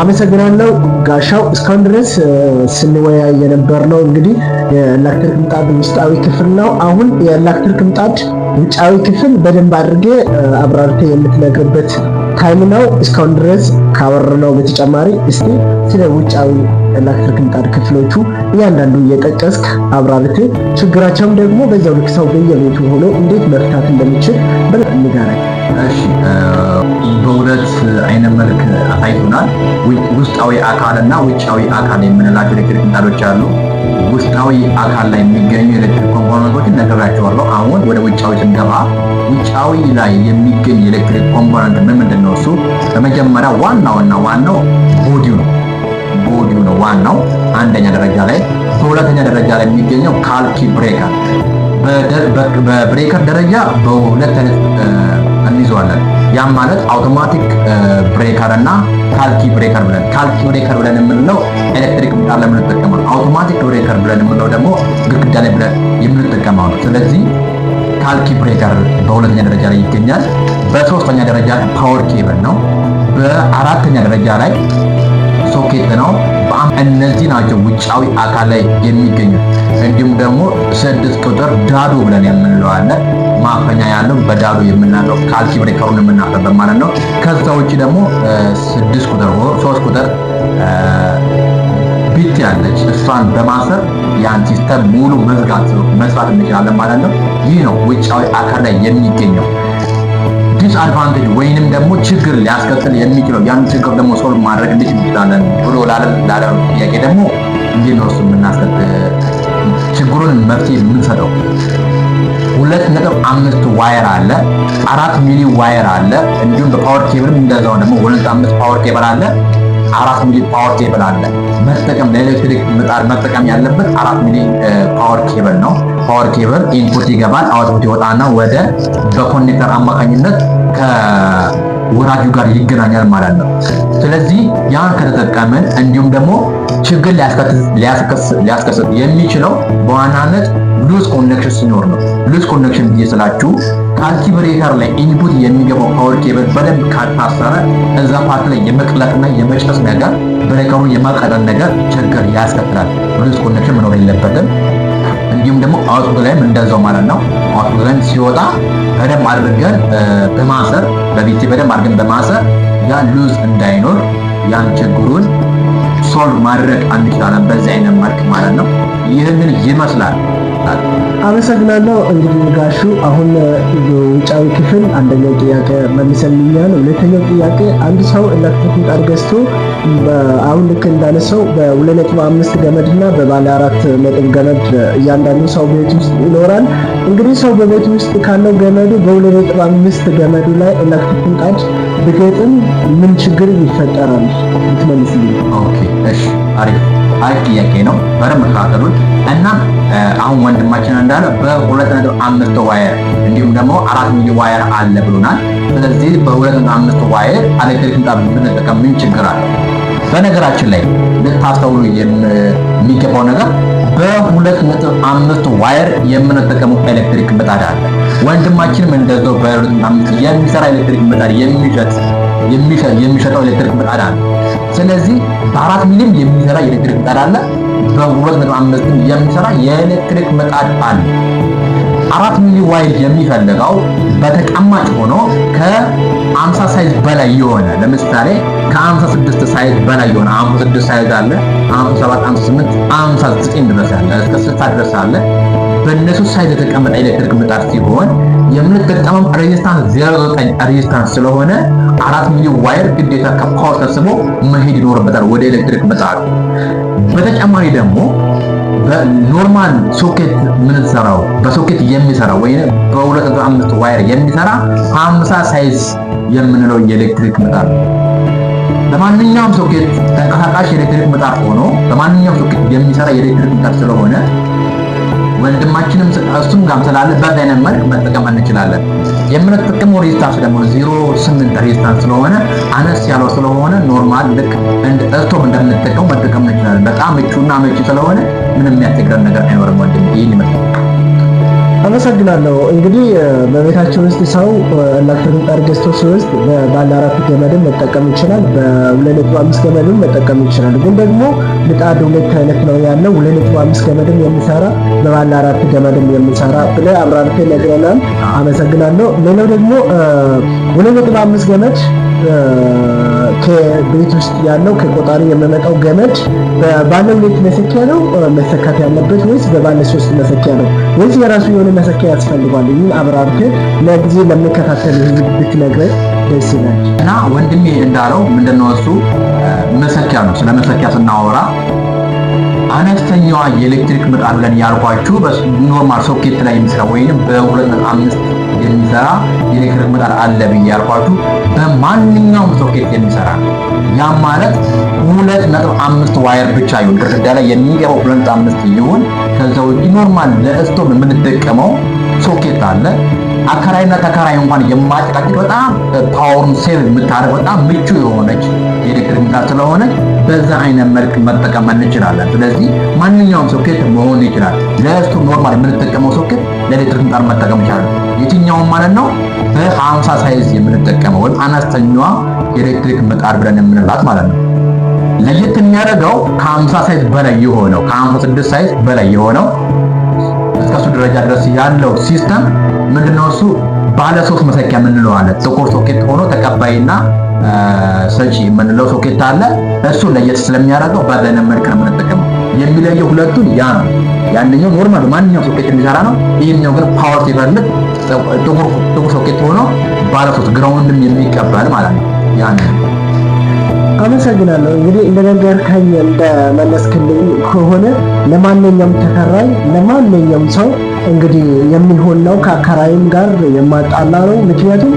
አመሰግናለሁ ጋሻው። እስካሁን ድረስ ስንወያይ የነበርነው እንግዲህ የኤሌክትሪክ ምጣድ ውስጣዊ ክፍል ነው። አሁን የኤሌክትሪክ ምጣድ ውጫዊ ክፍል በደንብ አድርጌ አብራርተህ የምትነግርበት time ነው። እስካሁን ድረስ ካወራነው በተጨማሪ እስቲ ስለ ውጫዊ ኤሌክትሪክ ምጣድ ክፍሎቹ እያንዳንዱ እየጠቀስክ አብራርተህ ችግራቸውም ደግሞ በዛው ልክ ሰው በየቤቱ ሆኖ እንዴት መፍታት እንደሚችል በደንብ ንገረን። እሺ፣ በሁለት አይነት መልክ አሳይቶናል። ውስጣዊ አካል እና ውጫዊ አካል የምንላቸው ኤሌክትሪክ ምጣዶች አሉ። ውስጣዊ አካል ላይ የሚገኙ ኤሌክትሪክ component ኦችን ነግሬያችኋለሁ። አሁን ወደ ውጫዊ ስንገባ ውጫዊ ላይ የሚገኝ ኤሌክትሪክ component ምን ምንድን ነው? እሱ በመጀመሪያ ዋናውና ዋናው body ው ነው። Body ው ነው ዋናው አንደኛ ደረጃ ላይ። በሁለተኛ ደረጃ ላይ የሚገኘው ካልኪ breaker። በ breaker ደረጃ በሁለት አይነት እንይዘዋለን። ያም ማለት automatic breaker እና ካልኪ breaker ብለን። ካልኪ breaker ብለን የምንለው ኤሌክትሪክ ምጣድ ላይ የምንጠቀመው፣ automatic breaker ብለን የምንለው ደግሞ ግድግዳ ላይ ብለን የምንጠቀመው ነው። ስለዚህ ካልኪ breaker በሁለተኛ ደረጃ ላይ ይገኛል። በሶስተኛ ደረጃ power cable ነው። በአራተኛ ደረጃ ላይ ሶኬት ነው። እነዚህ ናቸው ውጫዊ አካል ላይ የሚገኙት። እንዲሁም ደግሞ 6 ቁጥር ዳዶ ብለን የምንለው አለ። ማፈኛ ያለው በዳዶ የምናለው ካልኪ breaker ኡን የምናፈበት ማለት ነው። ከዛ ውጭ ደግሞ 6 ቁጥር 3 ቁጥር ቢት ያለች እሷን በማሰር ያን system ሙሉ መዝጋት መስራት እንችላለን ማለት ነው። ይህ ነው ውጫዊ አካል ላይ የሚገኘው። Disadvantage ወይንም ደግሞ ችግር ሊያስከትል የሚችለው፣ ያን ችግር ደግሞ solve ማድረግ እንዴት እንችላለን ብሎ ላለ ጥያቄ ደግሞ እንዴት ነው እሱ የምናስከትል ችግሩን መፍትሄ የምንሰጠው? 2.5 wire አለ፣ 4 ሚሊ wire አለ። እንዲሁም በ power cable ም እንደዛው ደግሞ 2.5 power cable አለ፣ 4 ሚሊ power cable አለ። መጠቀም ለኤሌክትሪክ ምጣድ መጠቀም ያለበት 4 ሚሊ power cable ነው። Power cable input ይገባል፣ output ይወጣና ወደ በ connector አማካኝነት ከወራጁ ጋር ይገናኛል ማለት ነው። ስለዚህ ያን ከተጠቀምን እንዲሁም ደግሞ ችግር ሊያስከስት የሚችለው በዋናነት loose connection ሲኖር ነው። Loose connection ብዬ ስላችሁ ካልኪ breaker ላይ input የሚገባው power cable በደንብ ካልታሰረ እዛ part ላይ የመቅለጥና የመጨስ ነገር፣ breaker ኡን የማቃጠል ነገር ችግር ያስከትላል። Loose connection መኖር የለበትም። እንዲሁም ደግሞ output ላይም እንደዛው ማለት ነው። Output ላይም ሲወጣ በደንብ አድርገን በማሰር፣ በቢቲ በደንብ አድርገን በማሰር ያ loose እንዳይኖር ያን ችግሩን solve ማድረግ እንችላለን። በዚህ አይነት መልክ ማለት ነው። ይህንን ይመስላል። አመሰግናለሁ። እንግዲህ ጋሹ አሁን የውጫዊ ክፍል አንደኛው ጥያቄ መልሰልኛል። ሁለተኛው ጥያቄ አንድ ሰው ኤሌክትሪክ ምጣድ ገዝቶ አሁን ልክ እንዳነሳው በ2.5 ገመድ እና በባለ 4 ነጥብ ገመድ እያንዳንዱ ሰው ቤት ውስጥ ይኖራል። እንግዲህ ሰው በቤት ውስጥ ካለው ገመዱ በ2.5 ገመዱ ላይ ኤሌክትሪክ ምጣድ ብገጥም ምን ችግር ይፈጠራል? ብትመልስልኝ። Okay፣ እሺ፣ አሪፍ አሪፍ ጥያቄ ነው። በደንብ ተከታተሉት እና አሁን ወንድማችን እንዳለ በ2.5 wire እንዲሁም ደግሞ 4 ሚሊ wire አለ ብሎናል። ስለዚህ በ2.5 wire ኤሌክትሪክ ምጣድ ብንጠቀም ምን ችግር አለ? በነገራችን ላይ ልታስተውሉ የሚገባው ነገር በ2.5 wire የምንጠቀመው ኤሌክትሪክ ምጣድ አለ። ወንድማችንም እንደዛው በ2.5 የሚሰራ ኤሌክትሪክ ምጣድ የሚሸጠው ኤሌክትሪክ ምጣድ አለ። ስለዚህ በ4 ሚሊም የሚሰራ የኤሌክትሪክ ምጣድ አለ። በ2.5 የሚሰራ የኤሌክትሪክ ምጣድ አለ። 4 ሚሊ wire የሚፈልገው በተቀማጭ ሆኖ ከ50 size በላይ የሆነ፣ ለምሳሌ ከ56 size በላይ የሆነ፣ 56 size አለ፣ 57፣ 58፣ 59 ድረስ አለ፣ እስከ 60 ድረስ አለ። በእነሱ size የተቀመጠ ኤሌክትሪክ ምጣድ ሲሆን የምንጠቀመው resistance 09 resistance ስለሆነ 4 ሚሊ wire ግዴታ ከ power ተስቦ መሄድ ይኖርበታል ወደ ኤሌክትሪክ ምጣዱ። በተጨማሪ ደግሞ በ normal ሶኬት የምንሰራው፣ በሶኬት የሚሰራ ወይ በ2.5 wire የሚሰራ 50 size የምንለው የኤሌክትሪክ ምጣድ በማንኛውም ሶኬት ተንቀሳቃሽ የኤሌክትሪክ ምጣድ ሆኖ በማንኛውም ሶኬት የሚሰራ የኤሌክትሪክ ምጣድ ስለሆነ ወንድማችንም እሱም ጋር ስላለ በዛ አይነት መልክ መጠቀም እንችላለን። የምንጠቀመው resistance ደግሞ 08 resistance ስለሆነ፣ አነስ ያለው ስለሆነ normal ልክ እንደ ስቶቭ እንደምንጠቀመው መጠቀም እንችላለን። በጣም ምቹና አመቺ ስለሆነ ምንም የሚያስቸግረን ነገር አይኖርም። ወንድም ይህን ይመስላል። አመሰግናለሁ። እንግዲህ በቤታችን ውስጥ ሰው ኤሌክትሪክ ምጣድ ገዝቶ ሲወስድ በባለ አራት ገመድም መጠቀም ይችላል፣ በ2.5 ገመድም መጠቀም ይችላል። ግን ደግሞ ምጣድ ሁለት አይነት ነው ያለው፣ 2.5 ገመድም የሚሰራ፣ በባለ አራት ገመድም የሚሰራ ብለህ አብራርተህ ነግረናል። አመሰግናለሁ። ሌላው ደግሞ 2.5 ገመድ ከቤት ውስጥ ያለው ከቆጣሪ የሚመጣው ገመድ በባለ ሁለት መሰኪያ ነው መሰካት ያለበት ወይስ በባለ ሶስት መሰኪያ ነው ወይስ የራሱ የሆነ መሰኪያ ያስፈልጓል? ይህን አብራርተህ ለጊዜ ለሚከታተል ህዝብ ብትነግረን ደስ ይላል። እና ወንድሜ እንዳለው ምንድነው እሱ መሰኪያ ነው። ስለ መሰኪያ ስናወራ አነስተኛዋ የኤሌክትሪክ ምጣድ ብለን ያልኳችሁ normal ሶኬት ላይ የሚሰራ ወይንም በ2.5 የሚሰራ የኤሌክትሪክ ምጣድ አለ ብዬ ያልኳችሁ በማንኛውም ሶኬት የሚሰራ ነው። ያም ማለት 2.5 wire ብቻ ይሁን፣ ግድግዳ ላይ የሚገባው 2.5 ይሁን። ከዛ ውጪ normal ለ stove የምንጠቀመው ሶኬት አለ። አከራይና ተከራይ እንኳን የማጨቃጭቅ፣ በጣም power ኡን save የምታደርግ፣ በጣም ምቹ የሆነች የኤሌክትሪክ ምጣድ ስለሆነች በዛ አይነት መልክ መጠቀም እንችላለን። ስለዚህ ማንኛውም ሶኬት መሆን ይችላል። ለ stove normal የምንጠቀመው ሶኬት ለኤሌክትሪክ ምጣድ መጠቀም ይችላል። የትኛውም ማለት ነው፣ በ50 size የምንጠቀመው ወይም አነስተኛዋ የኤሌክትሪክ ምጣድ ብለን የምንላት ማለት ነው። ለየት የሚያደርገው ከ50 size በላይ የሆነው፣ ከ56 size በላይ የሆነው እስከ እሱ ደረጃ ድረስ ያለው system ምንድነው? እሱ ባለ ሶስት መሰኪያ የምንለው አለ። ጥቁር ሶኬት ሆኖ ተቀባይና ሰጪ የምንለው ሶኬት አለ። እሱ ለየት ስለሚያደርገው በዛ መልክ ነው የምንጠቀመው። የሚለየው ሁለቱን ያ ነው። ያንኛው normal ማንኛውም ሶኬት የሚሰራ ነው። ይህኛው ግን power ሲፈልግ ጥቁር ሶኬት ሆኖ ባለ ሶስት ground ም የሚቀበል ማለት ነው። ያን አመሰግናለሁ። እንግዲህ እንደነገርከኝ እንደመለስክልኝ ከሆነ ለማንኛውም ተከራይ፣ ለማንኛውም ሰው እንግዲህ የሚሆን ነው፣ ከአከራይም ጋር የማጣላ ነው። ምክንያቱም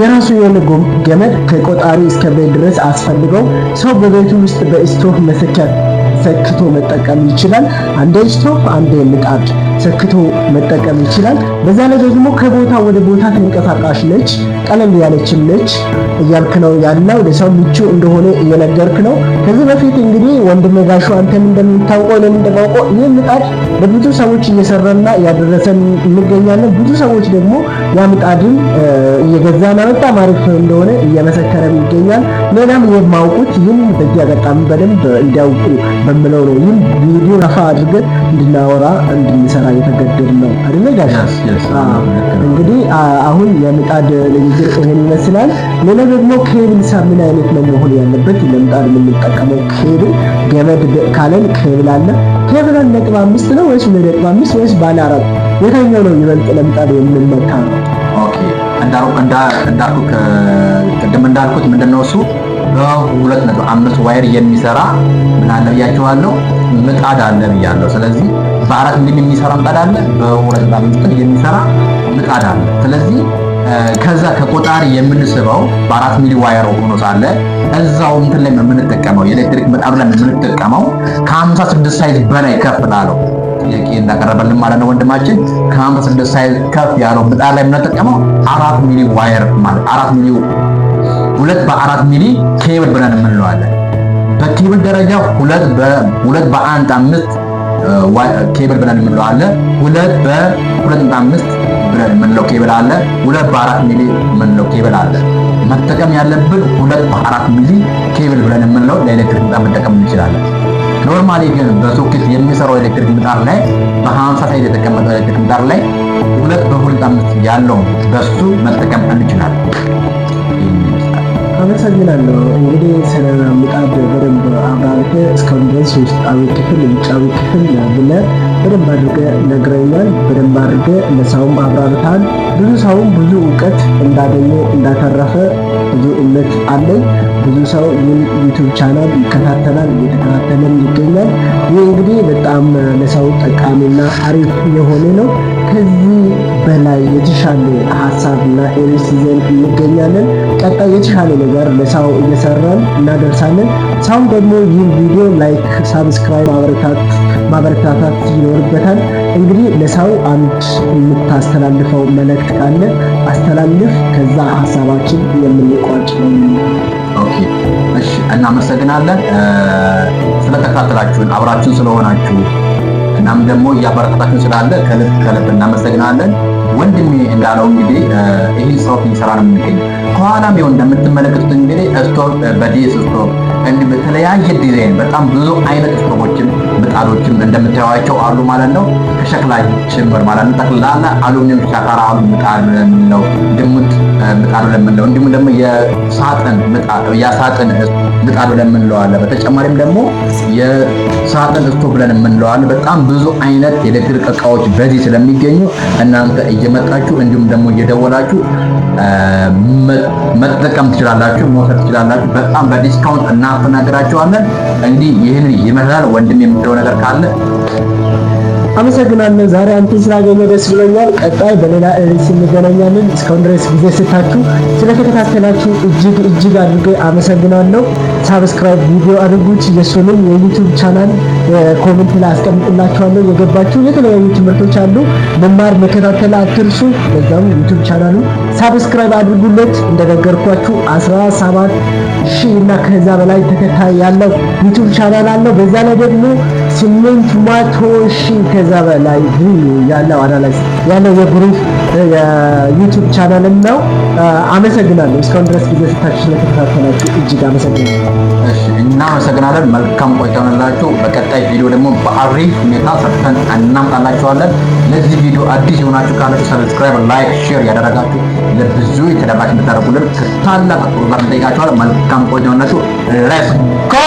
የራሱ የሆነ ገመድ ከቆጣሪ እስከ ቤት ድረስ አስፈልገው ሰው በቤቱ ውስጥ በስቶቭ መሰኪያ ሰክቶ መጠቀም ይችላል። አንዴ ስቶቭ አንዴ ምጣድ ሰክቶ መጠቀም ይችላል። በዛ ላይ ደግሞ ከቦታ ወደ ቦታ ተንቀሳቃሽ ነች፣ ቀለል ያለችም ነች እያልክ ነው ያለው። ለሰው ምቹ እንደሆነ እየነገርክ ነው። ከዚህ በፊት እንግዲህ ወንድሜ ጋሹ አንተም እንደምታውቀው እኔም እንደማውቀው ይህ ምጣድ ለብዙ ሰዎች እየሰራና እያደረሰን እንገኛለን። ብዙ ሰዎች ደግሞ ያ ምጣድን እየገዛና በጣም አሪፍ እንደሆነ እየመሰከረም ይገኛል። ሌላም የማውቁት ይህን በዚህ አጋጣሚ በደንብ እንዲያውቁ በምለው ነው። ይህን ቪዲዮ ረፋ አድርገን እንድናወራ እንድንሰራ እየተገደድን ነው አይደለ ጋሽ? እንግዲህ አሁን የምጣድ ንግግር ይሄን ይመስላል። ሌላው ደግሞ ኬብል ምን አይነት ነው መሆን ያለበት? ለምጣድ የምንጠቀመው ኬብል፣ ገመድ ካለን ኬብል አለ። ኬብል 1.5 ነው ወይስ 2.5 ወይስ ባለ አራት? የትኛው ነው ይበልጥ ለምጣድ የምንመካ ነው? Okay፣ እንዳልኩት ቅድም እንዳልኩት ምንድነው እሱ በ2.5 wire የሚሰራ ምን አለ ብያቸዋለሁ፣ ምጣድ አለ ብያለሁ። ስለዚህ በ4 ሚሊ የሚሰራ ምጣድ አለ፣ በ2.5 የሚሰራ ምጣድ አለ። ስለዚህ ከዛ ከቆጣሪ የምንስበው በ4 ሚሊ wire ሆኖ ሳለ እዛው እንትን ላይ የምንጠቀመው፣ የኤሌክትሪክ ምጣዱ ላይ የምንጠቀመው ከ56 size በላይ ከፍ ላለው፣ ጥያቄ እንዳቀረበልን ማለት ነው ወንድማችን፣ ከ56 size ከፍ ያለው ምጣድ ላይ የምንጠቀመው 4 ሚሊ wire ማለት 4 ሚሊ፣ ሁለት በ4 ሚሊ ኬብል ብለን የምንለዋለን። በኬብል ደረጃ ሁለት በ1.5 ኬብል ብለን የምንለው አለ። ሁለት በ2.5 ብለን የምንለው ኬብል አለ። ሁለት በ4 ሚሊ የምንለው ኬብል አለ። መጠቀም ያለብን ሁለት በ4 ሚሊ ኬብል ብለን የምንለው ለኤሌክትሪክ ምጣድ መጠቀም እንችላለን። Normally ግን በሶኬት የሚሰራው ኤሌክትሪክ ምጣድ ላይ፣ በ50 size የተቀመጠው ኤሌክትሪክ ምጣድ ላይ ሁለት በ2.5 ያለውን በሱ መጠቀም እንችላለን። አመሰግናለሁ። እንግዲህ ስለ ምጣድ በደንብ አብራርተህ እስካሁን ድረስ ውስጣዊ ክፍል፣ ውጫዊ ክፍል ብለህ በደንብ አድርገህ ነግረኛል። በደንብ አድርገህ ለሰውም አብራርተሃል። ብዙ ሰውም ብዙ እውቀት እንዳገኘ እንዳተረፈ ብዙ እምነት አለኝ። ብዙ ሰው ይህን YouTube channel ይከታተላል፣ እየተከታተለም ይገኛል። ይህ እንግዲህ በጣም ለሰው ጠቃሚና አሪፍ የሆነ ነው። ከዚህ በላይ የተሻለ ሀሳብና ኤሪስ ይዘን እንገኛለን። ቀጣይ የተሻለ ነገር ለሰው እየሰራን እናደርሳለን። ሰው ደግሞ ይህን ቪዲዮ like፣ subscribe ማበረታታት ይኖርበታል። እንግዲህ ለሰው አንድ የምታስተላልፈው መልእክት ካለ አስተላልፍ። ከዛ ሀሳባችን የምንቋጭ ነው። Okay፣ እሺ፣ እናመሰግናለን ስለተከታተላችሁን፣ አብራችሁን ስለሆናችሁ። እናም ደግሞ እያበረታታችሁ ስላለ ከልብ ከልብ እናመሰግናለን። ወንድሜ እንዳለው እንግዲህ ይህን ስራዎች እየሰራ ነው የሚገኝ። ከኋላም ይኸው እንደምትመለከቱት እንግዲህ ስቶቭ፣ በዲስ ስቶቭ እንዲህ በተለያየ ዲዛይን በጣም ብዙ አይነት ስቶቮችም ምጣዶችም እንደምታዩቸው አሉ ማለት ነው። ከሸክላ ጭምር ማለት ነው። ጠቅላላ አሉሚኒየም ሻካራ ምጣድ ለምንለው፣ ድሙጥ ምጣድ ለምንለው፣ እንዲሁም ደግሞ የሳጥን ምጣድ ለምንለው አለ። በተጨማሪም ደግሞ የሳጥን ስቶቭ ብለን የምንለው አለ። በጣም ብዙ አይነት የኤሌክትሪክ እቃዎች በዚህ ስለሚገኙ እናንተ እየመጣችሁ እንዲሁም ደግሞ እየደወላችሁ መጠቀም ትችላላችሁ፣ መውሰድ ትችላላችሁ። በጣም በ discount እናስተናግዳችኋለን። እንግዲህ ይህንን ይመስላል። ወንድም የምትለው ነገር ካለ? አመሰግናለሁ። ዛሬ አንተን ስላገኘሁ ደስ ብሎኛል። ቀጣይ በሌላ ርዕስ እንገናኛለን። እስካሁን ድረስ ጊዜ ሰጥታችሁ ስለተከታተላችሁ እጅግ እጅግ አድርጌ አመሰግናለሁ። Subscribe ቪዲዮ አድርጉት። የሱንም የ YouTube channel comment ላይ አስቀምጥላችኋለሁ። የገባችሁ የተለያዩ ትምህርቶች አሉ፣ መማር መከታተል አትርሱ። በዛም YouTube channel ኡ subscribe አድርጉለት። እንደነገርኳችሁ 17 ሺህ እና ከዛ በላይ ተከታይ ያለው YouTube channel አለው። በዛ ላይ ደግሞ 800,000 ከዛ በላይ view ያለው analyze ያለው የግሩፕ የ YouTube channel ነው። አመሰግናለሁ። እስካሁን ድረስ ጊዜ ሰጥታችሁ ስለተከታተላችሁ እጅግ አመሰግናለሁ። እሺ፣ እናመሰግናለን። መልካም ቆይታ ይሁንላችሁ። በቀጣይ ቪዲዮ ደግሞ በአሪፍ ሁኔታ ሰርተን እናምጣላችኋለን። ለዚህ ቪዲዮ አዲስ የሆናችሁ ካላችሁ subscribe፣ like፣ share ያደረጋችሁ ለብዙ ተደራሽ እንድታደርጉልን ከታላቅ አክብሮት ጋር እንጠይቃችኋለን። መልካም ቆይታ ይሁንላችሁ። Let's go!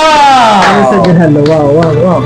አመሰግናለሁ። Wow wow wow!